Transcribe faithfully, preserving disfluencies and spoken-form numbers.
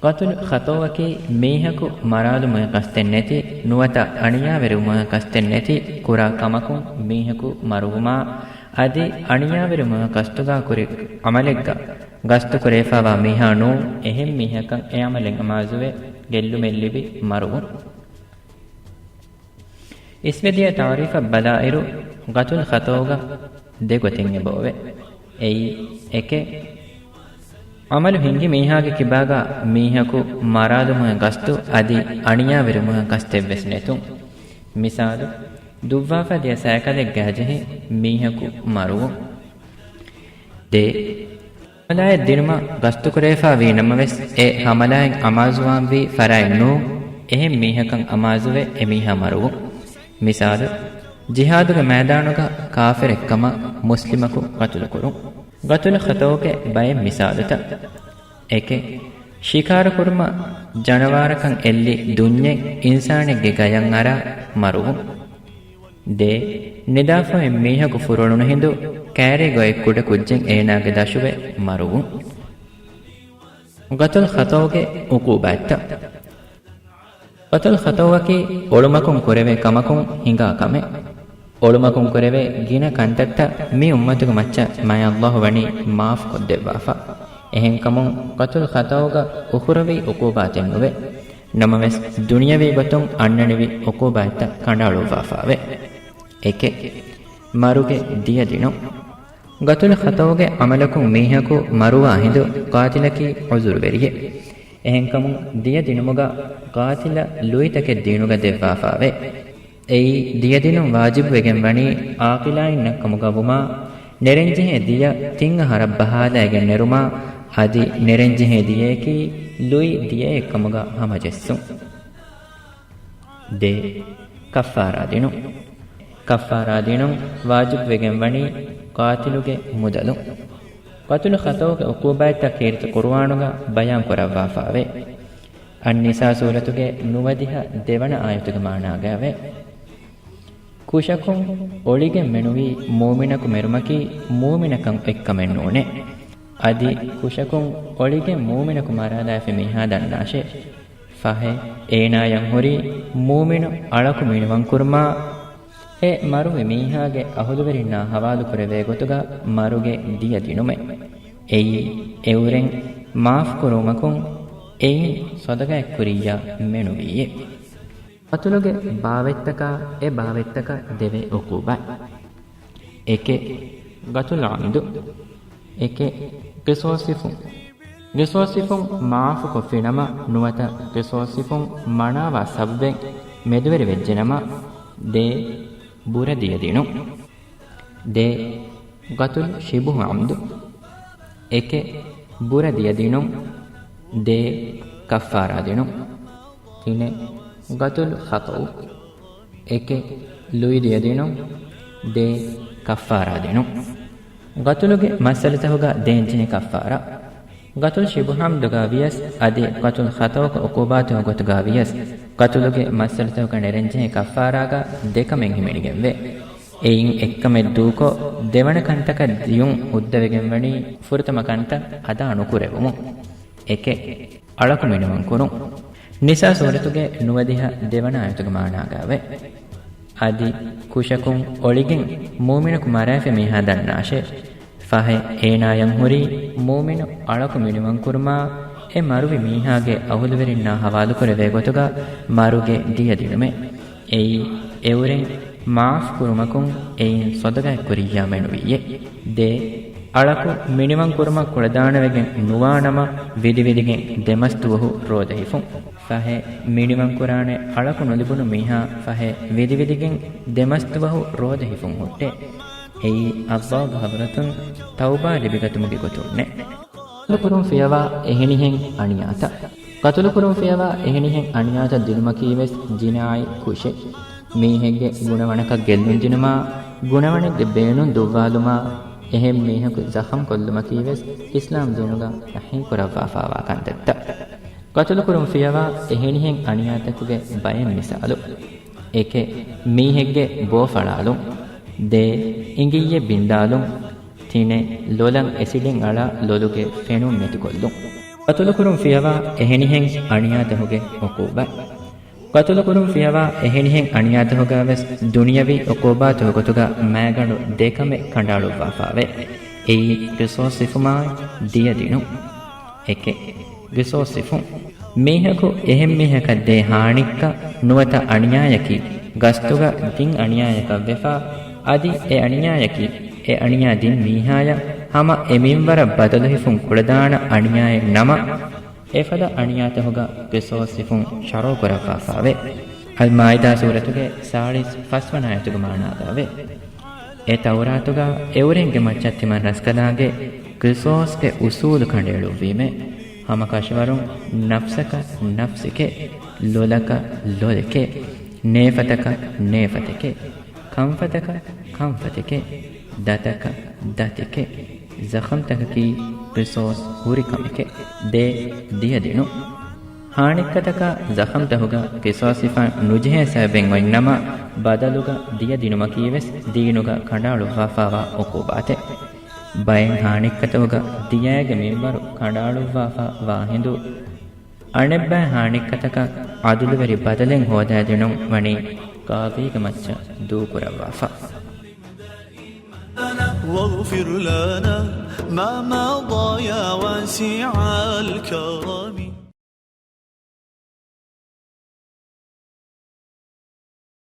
ޤަތުލު ޚަތައުއަކީ މީހަކު މަރާލުމުގެ ޤަޞްދެއް ނެތި، ނުވަތަ އަނިޔާވެރިވުމުގެ ޤަޞްދެއް ނެތި ކުރާ ކަމަކުން މީހަކު މަރުވުމާ، އަދި އަނިޔާވެރިވުމުގެ ޤަޞްދުގާ ކުރި ޢަމަލެއްގަ ގަސްތު ކުރެވިފާވާ މީހާ ނޫން، އެހެން މީހަކަށް އެ ޢަމަލެއް އަމާޒުވެ ގެއްލުމެއް ލިބި މަރުވުން. އިސްވެދިޔަ ތަޢުރީފަށް ބަލާއިރު، ޤަތުލު ޚަތައުގަ ދެ ގޮތެއް އެބައޮވޭ. އެއީ، އެކެއް، ޢަމަލު ހިންގި މީހާގެ ކިބާގަ މީހަކު މަރާލުމުގެ ގަސްތު އަދި އަނިޔާވެރިވުމުގެ ގަސްތެއްވެސް ނެތުން. މިސާލު، ދުއްވާފަ ދިޔަ ސައިކަލެއް ގާ ޖެހި މީހަކު މަރުވުން. ދޭ، ޙަމަލާއެއް ދިނުމަށް ގަސްތުކުރެވިފާ ވީ ނަމަވެސް، އެ ޙަމަލާއިން އަމާޒުވާންވީ ފަރާތް ނޫން، އެހެން މީހަކަށް އަމާޒުވެ އެ މީހާ މަރުވުން. މިސާލު، ޖިހާދުގެ މައިދާނުގަ ކާފިރެއްކަމަށް މުސްލިމަކު ޤަތުލުކުރުން. ޤަތުލު ޚަތައުގެ ބައެއް މިސާލުތައް. އެކެއް، ޝިކާރަކުރުމަށް ޖަނަވާރަކަށް އެއްލި ދުންޏެއް އިންސާނެއްގެ ގަޔަށް އަރާ މަރުވުން. ދޭ، ނިދާފައިން މީހަކު ފުރޮޅުނު ހިނދު ކައިރީ ގޮތް ކުޑަ ކުއްޖެއް އޭނާގެ ދަށުވެ މަރުވުން. ޤަތުލު ޚަތައުގެ ޢުޤޫބާތްތައް. ޤަތުލު ޚަތައުއަކީ އޮޅުމަކުން ކުރެވޭ ކަމަކުން ހިނގާ ކަމެއް. އޮޅުމަކުން ކުރެވޭ ގިނަ ކަންތައްތައް މި އުއްމަތުގެ މައްޗަށް މާތް ﷲ ވަނީ މާފު ކޮށްދެއްވާފަ. އެހެންކަމުން ޤަތުލު ޚަތައުގަ އުޚުރަވީ ޢުޤޫބާތެއް ނުވޭ. ނަމަވެސް، ދުނިޔަވީ ގޮތުން އަންނަނިވި ޢުޤޫބާތްތައް ކަނޑައަޅުއްވާފައެވެ. އެކެއް، މަރުގެ ދިޔަ ދިނުން. ޤަތުލު ޚަތައުގެ ޢަމަލަކުން މީހަކު މަރުވާ ހިނދު ޤާތިލަކީ ޢުޛުރުވެރިއެއް. އެހެންކަމުން ދިޔަ ދިނުމުގަ ޤާތިލަށް ލުއިތަކެއް ދީނުގަ ދެއްވާފައެވެ. އެއީ، ދިޔަދިނުން ވާޖިބުވެގެން ވަނީ ޢާޤިލާއިންނަށް ކަމުގަ ވުމާ، ނެރެންޖެހޭ ދިޔަ ތިން އަހަރަށް ބަހާލައިގެން ނެރުމާ، އަދި ނެރެންޖެހޭ ދިޔަޔަކީ ލުއި ދިޔައެއް ކަމުގަ ހަމަޖެއްސުން. ދޭ، ކައްފާރާ ދިނުން. ކައްފާރާ ދިނުން ވާޖިބުވެގެން ވަނީ ޤާތިލުގެ މުދަލުން. ޤަތުލު ޚަތައުގެ ޢުޤޫބާތްތައް ކީރިތި ޤުރުއާނުގަ ބަޔާން ކުރައްވާފައެވެ. އައްނިސާ ސޫރަތުގެ ނުވަދިހަ ދެވަނަ އާޔަތުގެ މާނާގައެވެ. ކުށަކުން އޮޅިގެން މެނުވީ މޫމިނަކު މެރުމަކީ މޫމިނަކަށް އެއްކަމެއް ނޫނޭ. އަދި ކުށަކުން އޮޅިގެން މޫމިނަކު މަރާލާފި މީހާ ދަންނާށޭ. ފަހެ، އޭނާޔަށް ހުރީ މޫމިނު އަޅަކު މިނިވަންކުރުމާ، އެ މަރުވި މީހާގެ އަހުލުވެރިންނާ ހަވާލުކުރެވޭ ގޮތުގަ މަރުގެ ދިޔަ ދިނުމެއް. އެއީ، އެއުރެން މާފުކުރުވުމަކުން އެއިން ޞަދަޤާތްކުރިއްޔާ މެނުވީއެއް. ޤަތުލުގެ ބާވަތްތަކާ އެ ބާވަތްތަކަށް ދެވޭ ޢުޤޫބާތް. އެކެއް، ޤަތުލު ޢަމްދު. އެކެއް، ޤިޞާޞް ފުން. ޤިޞާޞް ފުން މާފު ކޮށްފިނަމަ، ނުވަތަ ޤިޞާޞް ފުން މަނާވާ ސަބަބެއް މެދުވެރި ވެއްޖެނަމަ، ދޭ، ބުރަ ދިޔަ ދިނުން. ދޭ، ޤަތުލު ޝިބުހު ޢަމްދު. އެކެއް، ބުރަ ދިޔަ ދިނުން. ދޭ، ކައްފާރާ ދިނުން. ތިނެއް، ޤަތުލު ޚަތައު. އެކެއް، ލުއި ދިޔަ ދިނުން. ދޭ، ކައްފާރާ ދިނުން. ޤަތުލުގެ މައްސަލަތަކުގަ ދޭންޖެހޭ ކައްފާރާ. ޤަތުލު ޝިބުހު ޢަމްދުގަ ވިޔަސް، އަދި ޤަތުލު ޚަތައުގެ ޢުޤޫބާތުގެ ގޮތުގަ ވިޔަސް، ޤަތުލުގެ މައްސަލަތަކުގަ ނެރެންޖެހޭ ކައްފާރާގަ ދެކަމެއް ހިމެނިގެންވޭ. އެއިން އެއްކަމެއް ދޫކޮށް، ދެވަނަ ކަންތަކަށް ދިޔުން ހުއްދަވެގެންވަނީ ފުރަތަމަ ކަންތައް އަދާ ނުކުރެވުމުން. އެކެއް، އަޅަކު މިނިވަން ކުރުން. ނިސާ ސޫރަތުގެ ނުވަދިހަ ދެވަނަ އާޔަތުގެ މާނާގައެވެ. އަދި ކުށަކުން އޮޅިގެން މޫމިނަކު މަރާފި މީހާ ދަންނާށޭ. ފަހެ އޭނާޔަށް ހުރީ މޫމިނު އަޅަކު މިނިވަންކުރުމާ، އެ މަރުވި މީހާގެ އަހުލުވެރިންނާ ހަވާލުކުރެވޭ ގޮތުގަ މަރުގެ ދިޔަ ދިނުމެއް. އެއީ، އެއުރެން މާފު ކުރުމަކުން އެއިން ޞަދަޤާތް ކުރިއްޔާ މެނުވިއްޔެ. ދޭ، އަޅަކު މިނިވަން ކުރުމަށް ކުޅަދާނަވެގެން ނުވާނަމަ، ވިދިވިދިގެން ދެމަސް ދުވަހު ރޯދަ ހިފުން. ފަހެ، މިނިވަން ކުރާނެ އަޅަކު ނުލިބުނު މީހާ ފަހެ، ވިދިވިދިގެން ދެމަސް ދުވަހު ރޯދަ ހިފުން ހުއްޓޭ. އެއީ، ﷲ ގެ ޙަޟްރަތުން ތައުބާ ލިބިގަތުމުގެ ގޮތުންނޭ. ޤަތުލު ކުރުން ފިޔަވާ އެހެނިހެން އަނިޔާތައް. ޤަތުލު ކުރުން ފިޔަވާ އެހެނިހެން އަނިޔާތައް ދިނުމަކީވެސް ޖިނާއީ ކުށެއް. މީހެއްގެ ގުނަވަނަކަށް ގެއްލުން ދިނުމާ، ގުނަވަނެއްގެ ބޭނުން ދުއްވާލުމާ، އެހެން މީހަކު ޒަޚަމް ކޮށްލުމަކީވެސް އިސްލާމް ދީނުގަ ނަހީ ކުރައްވާފާވާ ކަންތައްތައް. ޤަތުލު ކުރުން ފިޔަވާ އެހެނިހެން އަނިޔާތަކުގެ ބައެއް މިސާލު. އެކެއް، މީހެއްގެ ބޯ ފަޅާލުން. ދޭ، އިނގިއްޔެއް ބިންދާލުން. ތިނެއް، ލޮލަށް އެސިޑެއް އަޅާ ލޮލުގެ ފެނުން ނެތިކޮށްލުން. ޤަތުލުކުރުން ފިޔަވާ އެހެނިހެން އަނިޔާތަކުގެ ޢުޤޫބާތް. ޤަތުލުކުރުން ފިޔަވާ އެހެނިހެން އަނިޔާތަކުގަވެސް ދުނިޔަވީ ޢުޤޫބާތުގެ ގޮތުގަ މައިގަނޑު ދެކަމެއް ކަނޑައަޅުއްވާފާވޭ. އެއީ ޤިޞާޞް ހިފުމާއި ދިޔަ ދިނުން. އެކެއް، ޤިޞާޞް ހިފުން. މީހަކު އެހެން މީހަކަށް ދޭ ހާނިއްކަ ނުވަތަ އަނިޔާޔަކީ ގަސްތުގަ ދިން އަނިޔާޔަކަށް ވެފާ، އަދި އެ އަނިޔާޔަކީ އެ އަނިޔާ ދިން މީހާޔަށް ހަމަ އެ މިންވަރަށް ބަދަލު ހިފުން ކުޅަދާނަ އަނިޔާއެއް ނަމަ، އެފަދަ އަނިޔާތަކުގަ ޤިޞާޞް ހިފުން ޝަރުޢު ކުރައްވާފާވޭ. އަލްމާއިދާ ސޫރަތުގެ ސާޅީސް ފަސްވަނަ އާޔަތުގެ މާނާގައިވޭ. އެ ތައުރާތުގަ އެއުރެންގެ މައްޗަށް ތިމަން ރަސްކަލާނގެ ޤިޞާޞްގެ އުޞޫލު ކަނޑައެޅުއްވީމޭ. ހަމަކަށަވަރުން ނަފްސަކަށް ނަފްސެކޭ، ލޮލަކަށް ލޮލެކޭ، ނޭފަތަކަށް ނޭފަތެކޭ، ކަންފަތަކަށް ކަންފަތެކޭ، ދަތަކަށް ދަތެކޭ. ޒަޚަމްތަކަކީ ޤިޞާޞް ހުރި ކަމެކޭ. ދޭ ދިޔަ ދިނުން. ހާނިއްކަތަކާ ޒަޚަމްތަކުގަ ޤިޞާޞް ހިފަން ނުޖެހޭ ސަބަބެއް އޮތްނަމަ، ބަދަލުގަ ދިޔަ ދިނުމަކީވެސް ދީނުގަ ކަނޑައަޅުއްވާފާވާ ޢުޤޫބާތެއް. ބައެއް ހާނިއްކަތަކުގަ ދިޔައިގެ މިންވަރު ކަނޑައަޅުއްވާފާ ވާ ހިނދު، އަނެއްބައި ހާނިއްކަތަކަށް ޢަދުލުވެރި ބަދަލެއް ހޯދައިދިނުން ވަނީ ޤާޟީގެ މައްޗަށް ދޫކުރައްވާފަ. واغفر لنا ما مضى يا واسع الكرم.